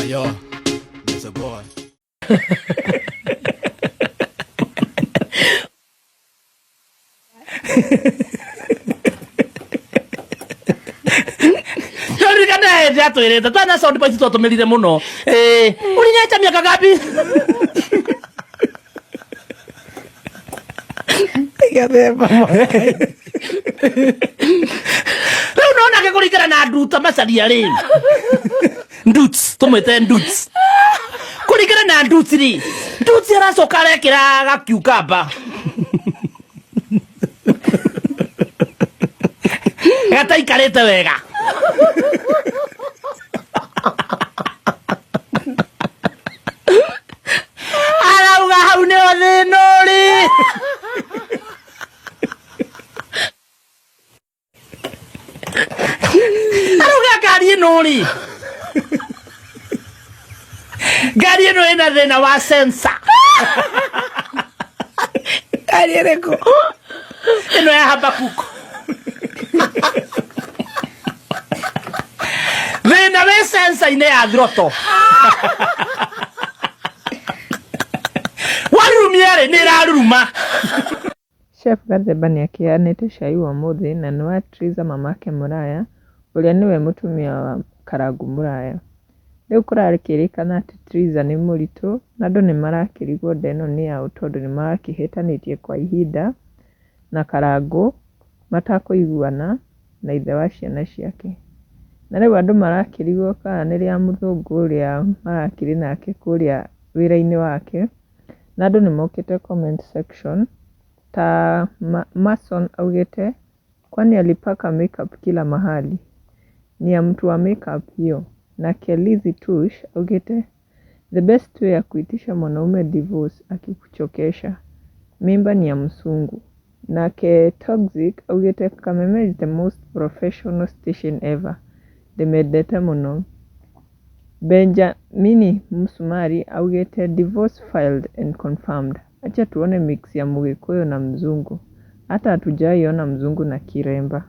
Yo, Mr. Boy. Ririkana hĩndĩ atwĩrĩte twana sound bites twatũmĩrire mũno. Eh, uliniacha miaka ngapi? Gathemba. Rĩu nona gĩkũringana na nduta macaria rĩ. Nduts, tũmwĩte nduts. Kũringana na nduts rĩ, nduts aracoka arekĩra gakiukamba. Gataikarĩte wega. Arauga hau nĩho thĩna ũrĩ. Arauga ngari ĩno rĩ, ngari ĩno ĩna thĩna wa sensor. Ngari ĩrĩkũ? Ĩno ya Habakuk. Thĩna wĩ sensor-inĩ ya throttle. Warurumia rĩ, nĩ ĩraruruma. Chef Gathemba nĩakĩheanĩte cai wa ũmũthĩ na nĩ wa Triza mamake Mũraya ũrĩa nĩwe mũtumia wa Karangũ Mũraya. Rĩu kũrakĩrĩkana atĩ Triza nĩ mũritũ na andũ nĩmarakĩrigwo nda ĩno nĩ yaũ tondũ nĩmarakĩhĩtanĩtie kwa ihinda na Karangũ matakũiguana na ithe wa ciana ciake. Na rĩu andũ marakĩrigwo kana nĩ rĩa mũthũngũ ũrĩa marakĩrĩ nake kũrĩa wĩra-inĩ wake. Na andũ nĩ mokĩte comment section ta Mason augĩte kwani alipaka makeup kila mahali? Ni ya mtu wa makeup hiyo. Nake Lizzy Tush augĩte the best way ya kuitisha mwanaume divorce akikuchokesha mimba ni ya msungu. Nake Toxic augĩte Kameme is the most professional station ever, ndĩmendete mũno. Benjamini Msumari augĩte divorce filed and confirmed. Acha tuone mix ya Mgikuyu na mzungu. Hata hatujawahi ona mzungu na kiremba.